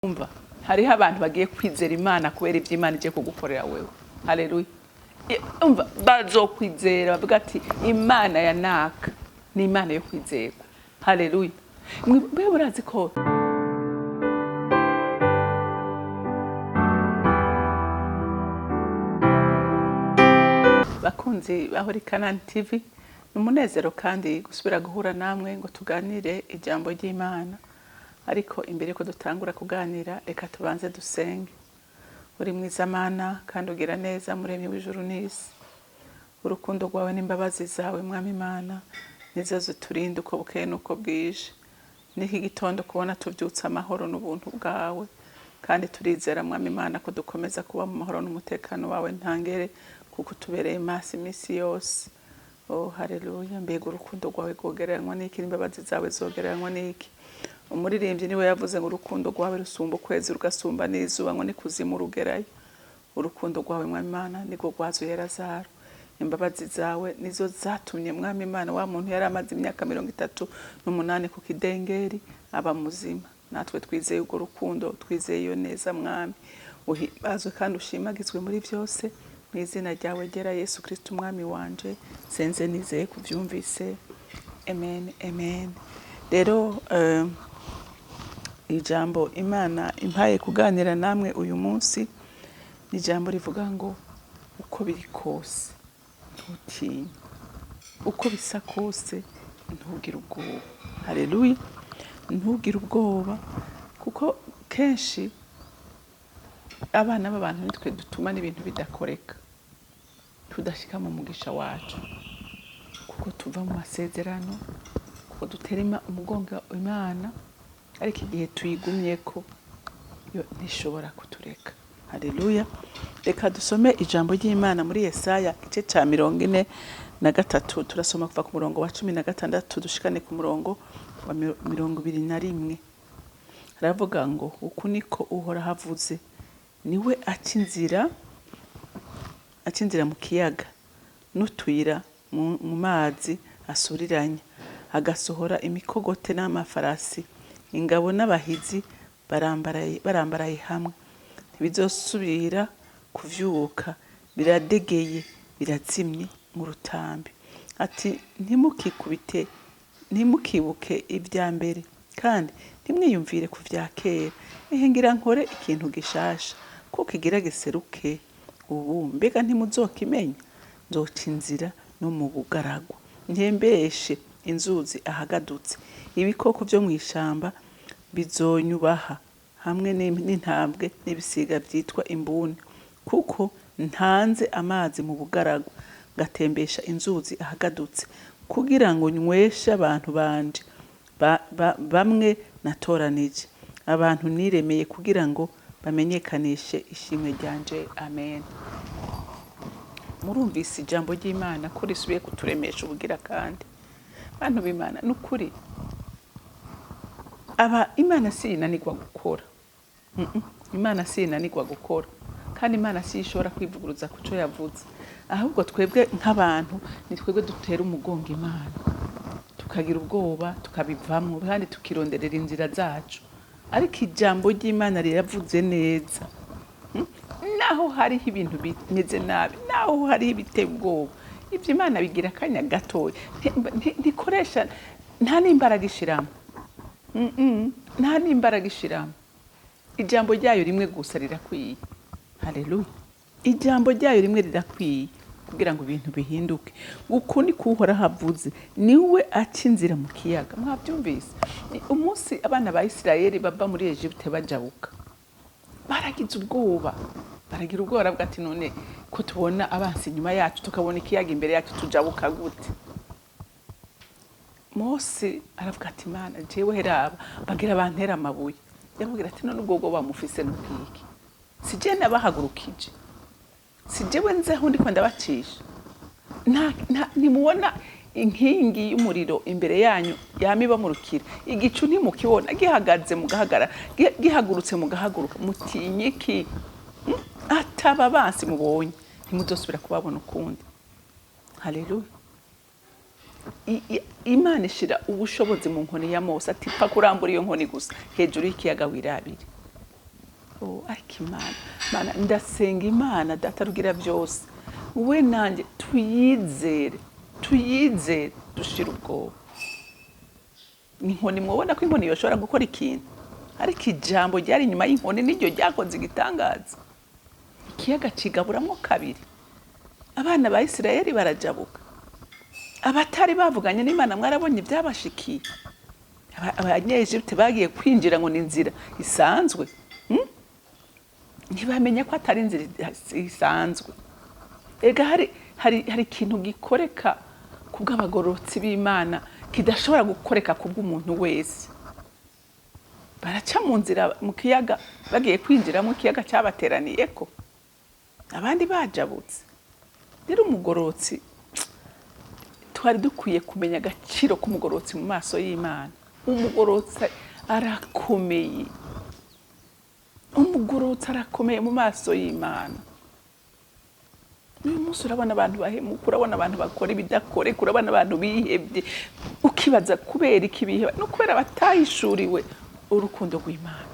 Umva, hariho abantu bagiye kwizera Imana kubera ibyo Imana igiye kugukorera wewe. Haleluya! Umva, bazokwizera bavuga ati: "Imana ya naka ni Imana yo kwizerwa." Haleluya! Mbe murazi ko bakunzi ba Holy Canaan TV, ni umunezero kandi gusubira guhura namwe ngo tuganire ijambo ry'Imana. Ariko imbere yuko dutangura kuganira, reka tubanze dusenge. Uri mwiza Mana kandi ugira neza, Muremyi w'ijuru n'isi. Urukundo rwawe n'imbabazi zawe, Mwami Imana, nizo ziturinda uko bukeye n'uko bwije. N'iki gitondo kubona tubyutse amahoro n'ubuntu bwawe, kandi turizera, Mwami Imana, ko dukomeza kuba mu mahoro n'umutekano wawe ntangere, kuko utubereye maso iminsi yose. Oh, haleluya! Mbega urukundo rwawe rwogereranywa n'iki, n'imbabazi zawe zogereranywa n'iki? Umuririmbyi niwe yavuze ngo urukundo rwawe rusumba ukwezi, rugasumba n'izuba, ngo n'ikuzimu rugerayo. Urukundo rwawe, Mwami Imana, nirwo rwazuye Lazaro. Imbabazi zawe nizo zatumye, Mwami Imana, wa muntu yari amaze imyaka 38 ku kidengeri aba muzima. Natwe twizeye urwo rukundo, twizeye iyo neza. Mwami, uhimbazwe kandi ushimagizwe muri byose. Mu izina ryawe ryera Yesu Kristo Umwami wanje senze nizeye kubyumvise, amen, amen. Rero ijambo Imana impaye kuganira namwe uyu munsi ni ijambo rivuga ngo: "Uko biri kose ntutinye, uko bisa kose ntugire ubwoba." Haleluya! Ntugire ubwoba, kuko kenshi abana b'abantu nitwe dutuma n'ibintu bidakoreka, tudashika mu mugisha wacu, kuko tuva mu masezerano, kuko dutera umugongo Imana. Ariko igihe tuyigumyeko, yo ntishobora kutureka. Haleluya! Reka dusome ijambo ry'Imana muri Yesaya, igice cya 43. Turasoma kuva ku murongo wa 16 dushikane ku murongo wa 21. Haravuga ngo: "Uku niko Uhoraho avuze, niwe aca inzira, aca inzira mu kiyaga n'utuyira mu mazi asuriranye, agasohora imikogote n'amafarasi, ingabo n'abahizi barambaraye hamwe. Ntibizosubira kuvyuka, biradegeye, birazimye nk'urutambi." Ati: "Ntimukikubite, ntimukibuke ibya mbere, kandi ntimwiyumvire ku vya kera. Ehe, ngira nkore ikintu gishasha, ko kigira giseruke ubu, mbega ntimuzokimenya? Nzoca inzira no mu bugaragwa, ntembeshe inzuzi ahagadutse. Ibikoko vyo mw'ishamba bizonyubaha, hamwe n'intambwe n'ibisiga vyitwa imbuni, kuko ntanze amazi mu bugaragwa, ngatembesha inzuzi ahagadutse, kugira ngo nyweshe abantu banje, bamwe natoranije, abantu niremeye, kugira ngo bamenyekanishe ishimwe ryanje." Amen. Murumvise ijambo ry'Imana ko risubiye kuturemesha ubugira kandi. Bantu b'Imana, ni ukuri, aba Imana si inanirwa gukora. Imana si inanirwa gukora, kandi Imana si ishobora kwivuguruza ku cyo yavuze. Ahubwo twebwe nk'abantu ni twebwe dutera umugongo Imana, tukagira ubwoba, tukabivamo, kandi tukironderera inzira zacu. Ariko ijambo ry'Imana riravuze neza. Naho hariho ibintu bimeze nabi, naho hariho ibiteye ubwoba, ibyo Imana bigira akanya gatoya. Ntikoresha nta n'imbaraga ishiramo. Nta n'imbaraga ishiramo. Ijambo ryayo rimwe gusa rirakwiye. Haleluya! Ijambo ryayo rimwe rirakwiye kugira ngo ibintu bihinduke. Uku ni Uhoraho avuze, niwe aca inzira mu kiyaga. Mwabyumvise? Ni umunsi abana ba Isirayeli bava muri Egypte bajabuka, baragize ubwoba, baragira ubwoba, baravuga ati: "None ko tubona abansi inyuma yacu, tukabona ikiyaga imbere yacu, tujabuka gute?" Mose aravuga ati: "Imana, jewe heraba bagira bantera amabuye." Yamubwira ati: "None ubwo bwoba mufise n'ubwiki? Si je nabahagurukije? Si jewe nzeho ndiko ndabacisha? Ntimubona inkingi y'umuriro imbere yanyu yama ibamurukira? Igicu ntimukibona gihagaze mugahagarara, gihagurutse mugahaguruka? Mutinye iki? Ataba bansi mubonye, ntimuzosubira kubabona ukundi." Haleluya! Imana ishira ubushobozi mu nkoni ya Mose, ati: "Pfa kurambura iyo nkoni gusa hejuru y'ikiyaga, wirabire." Oh, ariko Imana, Mana, ndasenga Imana Data rugira byose, we nanjye tuyizere, tuyizere dushira ubwoba. Inkoni, mwobona ko inkoni yoshobora gukora ikintu, ariko ijambo ryari inyuma y'inkoni niryo ryakoze igitangaza. Ikiyaga kigaburamwo kabiri, abana ba Isirayeli barajabuka. Abatari bavuganye n'Imana mwarabonye ibyabashikiye. Abanyegiputa bagiye kwinjira ngo ni inzira isanzwe, Ntibamenye ko atari inzira isanzwe. Ega hari ikintu gikoreka kubw'abagororotsi b'Imana kidashobora gukoreka kubw'umuntu wese. Baraca mu nzira mu kiyaga, bagiye kwinjiramo ikiyaga cyabateraniyeko, abandi bajabutse. Rero umugororotsi, twari dukwiye kumenya agaciro k'umugororotsi mu maso y'Imana. Umugororotsi arakomeye, umugororotsi arakomeye mu maso y'Imana. Uyu munsi urabona abantu bahemuka, urabona abantu bakora ibidakoreka, urabona abantu bihebye, ukibaza kubera iki biheba. No kubera batahishuriwe urukundo rw'Imana,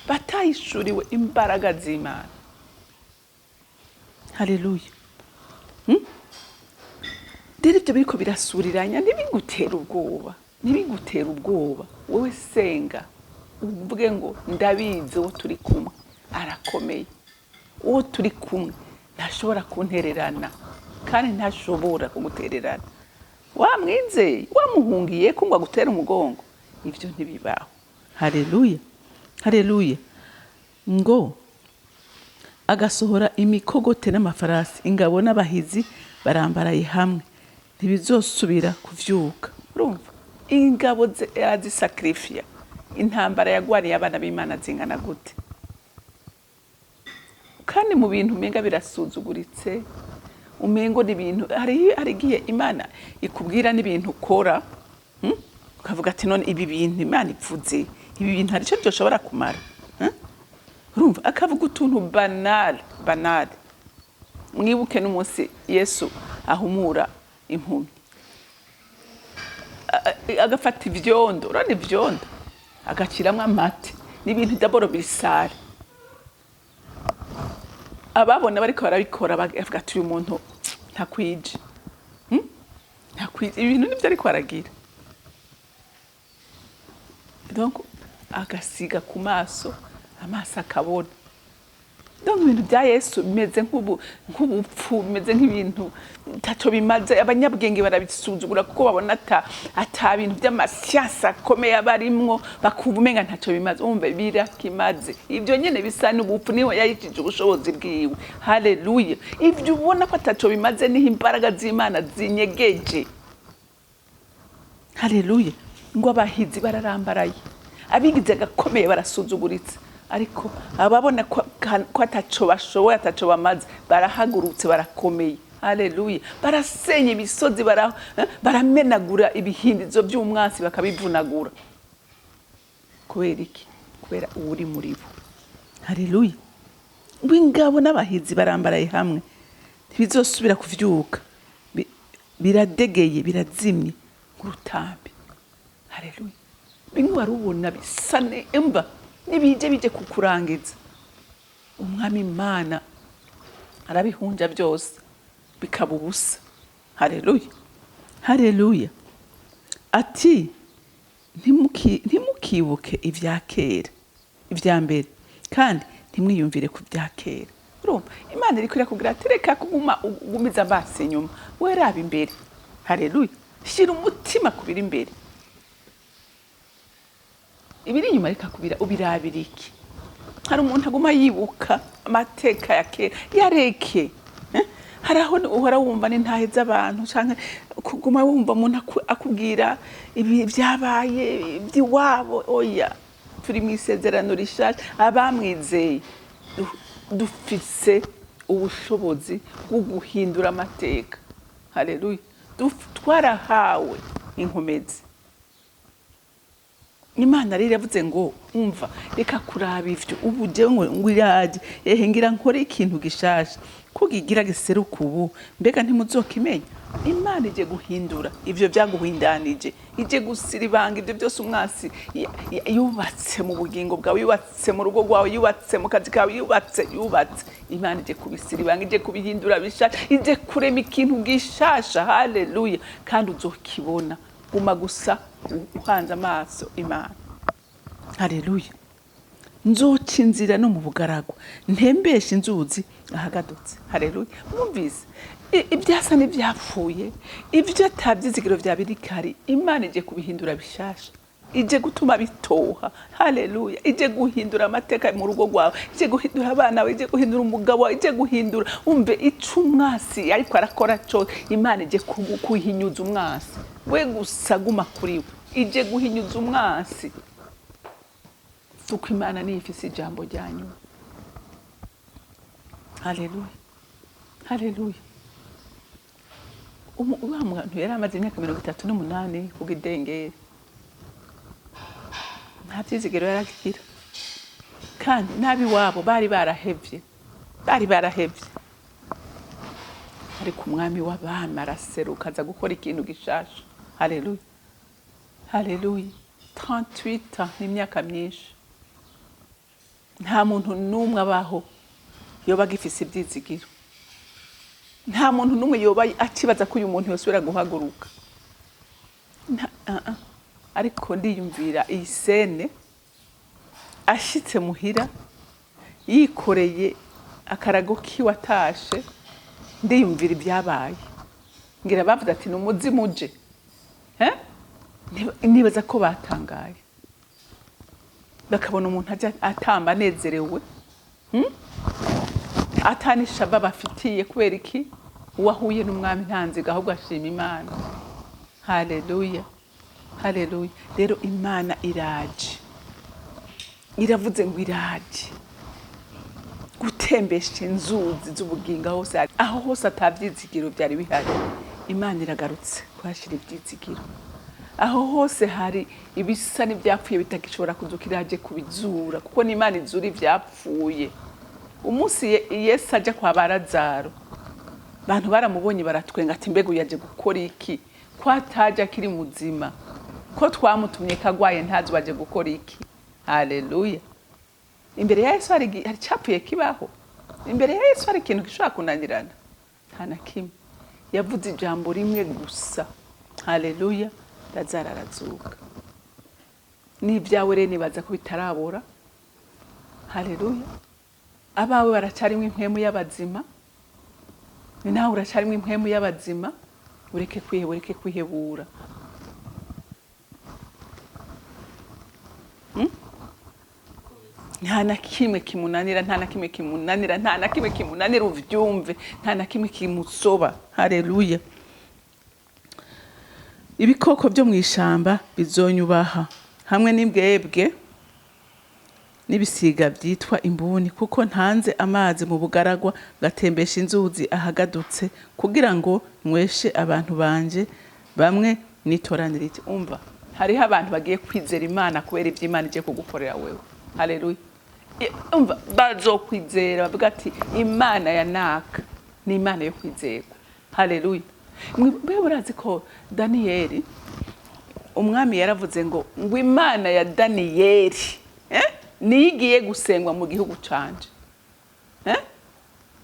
batahishuriwe imbaraga z'Imana. Haleluya. Rero ibyo biriko birasuriranya ntibigutere ubwoba, ntibigutere ubwoba. Wowe senga uvuge ngo ndabizi uwo turi kumwe arakomeye, uwo turi kumwe ntashobora kuntererana, kandi ntashobora kugutererana. Wamwizeye, wamuhungiye ko ngo agutere umugongo, ivyo ntibibaho. Haleluya, haleluya. Ngo agasohora imikogote n'amafarasi, ingabo n'abahizi barambaraye hamwe, ntibizosubira kuvyuka. Urumva ingabo arazisakrifiya. Intambara yagwaniye abana b'Imana zingana gute? Kandi mu bintu umenga birasuzuguritse, umengo ni ibintu, hari igihe Imana ikubwira n'ibintu ukora, Ukavuga ati none ibi bintu Imana ipfuze, ibi bintu hari icyo byoshobora kumara, Urumva akavuga utuntu banal banal. Mwibuke n'umunsi Yesu ahumura impumyi, agafata ivyondo, urabona ivyondo, agaciramwo amate, n'ibintu d'abord bisare. Ababona bariko barabikora bavuga ati uyu muntu ntakwije, Ntakwije, ibintu nivyo ariko aragira. Donc agasiga ku maso, amaso akabona. Donc ibintu bya Yesu bimeze nk'ubupfu, bimeze nk'ibintu ntaco bimaze. Abanyabwenge barabisuzugura kuko babona ata bintu by'amasiyansi akomeye aba arimwo, bakumva umenga ntaco bimaze. Umve, birakimaze. Ibyo nyene bisa n'ubupfu, niho yayikije ubushobozi bwiwe. Haleluya. Ibyo ubona ko ataco bimaze niho imbaraga z'Imana zinyegeje. Haleluya. Ngo abahizi bararambaraye, abigize agakomeye barasuzuguritse, ariko ababona ko ataco bashoboye, ataco bamaze, barahagurutse, barakomeye. Haleluya. Barasenya imisozi, baramenagura ibihindizo by'umwansi, bakabivunagura. Kubera iki? Kubera uwuri muri bo. Haleluya. Ngo ingabo n'abahizi barambaraye hamwe, ntibizosubira kuvyuka. Biradegeye, birazimye nk'urutambi. Haleluya. Bimwe wari ubona bisa imva n'ibije bije kukurangiza, Umwami Imana arabihunja byose bikaba ubusa. Haleluya, haleluya. Ati ntimukibuke ibya kera, ibya mbere, kandi ntimwiyumvire ku bya kera. Urumva Imana iriko irakubwira ati reka kuguma ugumiza amaso inyuma, we raba imbere. Haleluya. Shyira umutima ku biri imbere, ibiri inyuma reka kubira ubirabira iki? Hari umuntu aguma yibuka amateka ya kera, yareke. Hari aho uhora wumva n'intahe z'abantu, canke kuguma wumva umuntu akubwira ibi byabaye iby'iwabo. Oya, turi mu isezerano rishasha. Abamwizeye dufise ubushobozi bwo guhindura amateka. Haleluya. Twarahawe inkomezi. Imana rero yavuze ngo umva, reka kuraba ivyo ubu, jewe ngo iraje, ehe ngira nkore ikintu gishasha ko kigira giseruka ubu, mbega ntimuzokimenya? Imana ije guhindura ivyo byaguhindanije, ije gusiribanga ibyo byose umwasi yubatse mu bugingo bwawe, yubatse mu rugo rwawe, yubatse mu kazi kawe, yubatse yubatse. Imana ije kubisiribanga, ije kubihindura bishasha, ije kurema ikintu gishasha. Haleluya! Kandi uzokibona. Guma gusa uhanze amaso Imana. Haleluya! Nzoca inzira no mu bugaragwa, ntembeshe inzuzi ahagadutse. Haleluya! Mwumvise ibyasa n'ibyapfuye, ibyo atabyizigiro bya birikari, Imana ije kubihindura bishasha, ije gutuma bitoha. Haleluya! Ije guhindura amateka mu rugo rwawe, ije guhindura abana bawe, ije guhindura umugabo wawe, ije guhindura, umve, ico umwasi ariko arakora cose. Imana ije kuhinyuza umwasi. We gusa guma kuri we, ije guhinyuza umwasi, kuko Imana niyo ifise ijambo rya nyuma. Haleluya, haleluya! Wa muntu yari amaze imyaka 38 ku gidengeri, nta byizigiro yari agira, kandi n'ab'iwabo bari barahevye, bari barahevye. Ariko umwami w'abami araseruka, aza gukora ikintu gishasha. Haleluya, haleluya! 38 ans ni imyaka myinshi. Nta muntu n'umwe abaho yoba agifise ibyizigiro, nta muntu n'umwe yoba akibaza ko uyu muntu yosubira guhaguruka. Ariko ndiyumvira iyi scène, ashitse muhira yikoreye akarago kiwe atashe. Ndiyumvira ibyabaye, ngira bavuze ati: "Ni umuzimu uje." Eh? Nibaza ko batangaye, bakabona umuntu ajya atamba anezerewe, Atanishaba bafitiye. Kubera iki? Uwahuye n'umwami nta nziga, ahubwo ashima Imana. Haleluya, haleluya! Rero Imana iraje, iravuze ngo iraje gutembesha inzuzi z'ubugingo hose, aho hose atabyizigiro byari bihari. Imana iragarutse kuhashyira ibyizigiro. Aho hose hari ibisa n'ibyapfuye bitagishobora kuzuka, iraje kubizura, kuko n'Imana izura ibyapfuye. Umunsi Yesu ajya kwa ba Lazaro, abantu baramubonye baratwenga, ati: "Mbega uyu yaje gukora iki, ko atajya akiri muzima, ko twamutumye kagwaye, ntazi waje gukora iki?" Haleluya! Imbere ya Yesu hari icapfuye kibaho? Imbere ya Yesu hari ikintu gishobora kunanirana? Nta na kimwe. Yavuze ijambo rimwe gusa, haleluya, Lazaro arazuka. N'ibyawe rero nibaza ko bitarabora. Haleluya! Abawe baracarimo impwemu y'abazima, ni nawe uracarimo impwemu y'abazima. Ureke kwiheba, ureke kwihebura. Nta na kimwe kimunanira, nta na kimwe kimunanira, nta na kimwe kimunanira. Uvyumve, nta na kimwe kimusoba. Haleluya! Ibikoko byo mu ishamba bizonyubaha, hamwe n'imbwebwe n'ibisiga byitwa imbuni, kuko ntanze amazi mu bugaragwa, ngatembesha inzuzi ahagadutse, kugira ngo nyweshe abantu banje bamwe nitoranirije. Umva, hariho abantu bagiye kwizera Imana kubera ibyo Imana igiye kugukorera wewe. Haleluya! Umva, bazokwizera, bavuga ati: "Imana ya naka ni Imana yo kwizerwa." Haleluya! Mwe murazi ko Daniyeli, umwami yaravuze ngo Imana ya Daniyeli, niyo igiye gusengwa mu gihugu canje.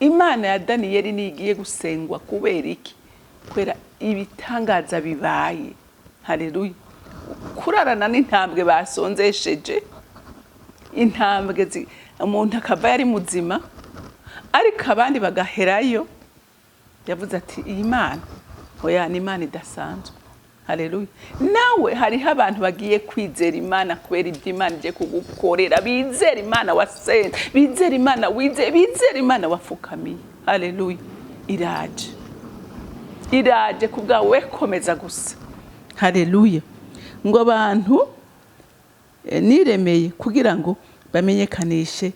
Imana ya Daniyeli niyo igiye gusengwa. Kubera iki? Kubera ibitangaza bibaye. Haleluya! Kurarana n'intambwe basonzesheje, intambwe umuntu akava yari muzima, ariko abandi bagaherayo. Yavuze ati: "Iyi mana, oya, ni Imana idasanzwe." Haleluya! Nawe hariho abantu bagiye kwizera Imana kubera ibyo Imana igiye kugukorera. Bizera Imana wasenze, bizera Imana wizeye, bizera Imana wapfukamiye. Haleluya! Iraje, iraje ku bwawe. We komeza gusa. Haleluya! Ngo abantu niremeye kugira ngo bamenyekanishe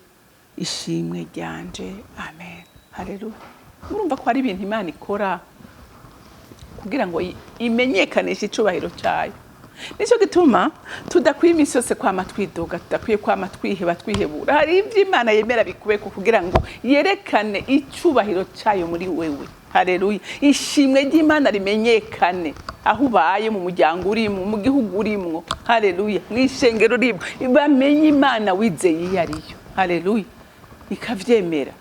ishimwe ryanje. Amen, haleluya! Murumva ko hari ibintu Imana ikora kugira ngo imenyekanishe icubahiro cyayo. Nicyo gituma tudakwiye iminsi yose kwama twidoga, tudakwiye kwama twiheba, twihebura. Hari ibyo Imana yemera bikubeko kugira ngo yerekane icubahiro cyayo muri wewe. Haleluya! Ishimwe ry'Imana rimenyekane aho ubaye, mu muryango urimo, mu gihugu urimwo. Haleluya! Mu ishengero urimo, bamenye Imana wizeye iyo ariyo. Haleluya! Ikavyemera.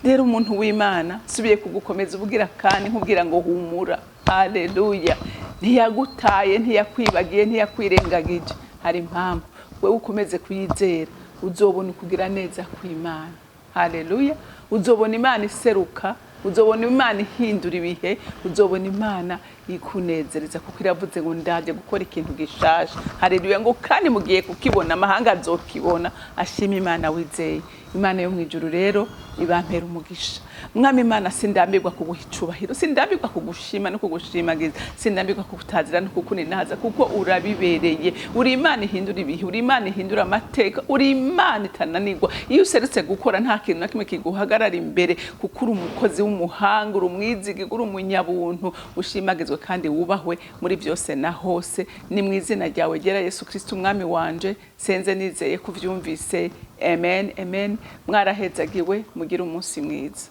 Rero umuntu w'Imana, nsubiye kugukomeza ubwira kandi nkubwira ngo humura. Haleluya! Ntiyagutaye, ntiyakwibagiye, ntiyakwirengagije. Hari impamvu. Wewe ukomeze kuyizera, uzobona ukugira neza kw'Imana. Haleluya! Uzobona Imana iseruka, uzobona Imana ihindura ibihe, uzobona Imana ikunezereza, kuko iravuze ngo ndaje gukora ikintu gishasha. Haleluya! Ngo kandi mugiye kukibona, amahanga azokibona ashima Imana wizeye. Imana yo mu ijuru rero ibampera umugisha. Mwami Imana, sindambirwa kuguha icubahiro, sindambirwa kugushima no kugushimagiza, sindambirwa kugutazira no kukuninahaza, kuko urabibereye. Uri Imana ihindura ibihe, uri Imana ihindura amateka, uri Imana itananirwa. Iyo userutse gukora, nta kintu na kimwe kiguhagarara imbere, kuko uri umukozi w'umuhanga, uri umwizigi, uri umunyabuntu. Ushimagizwe kandi wubahwe muri byose na hose. Ni mu izina ryawe ryera Yesu Kristo umwami wanje senze nizeye kuvyumvise. Amen, amen. Mwarahezagiwe, mugire umunsi mwiza.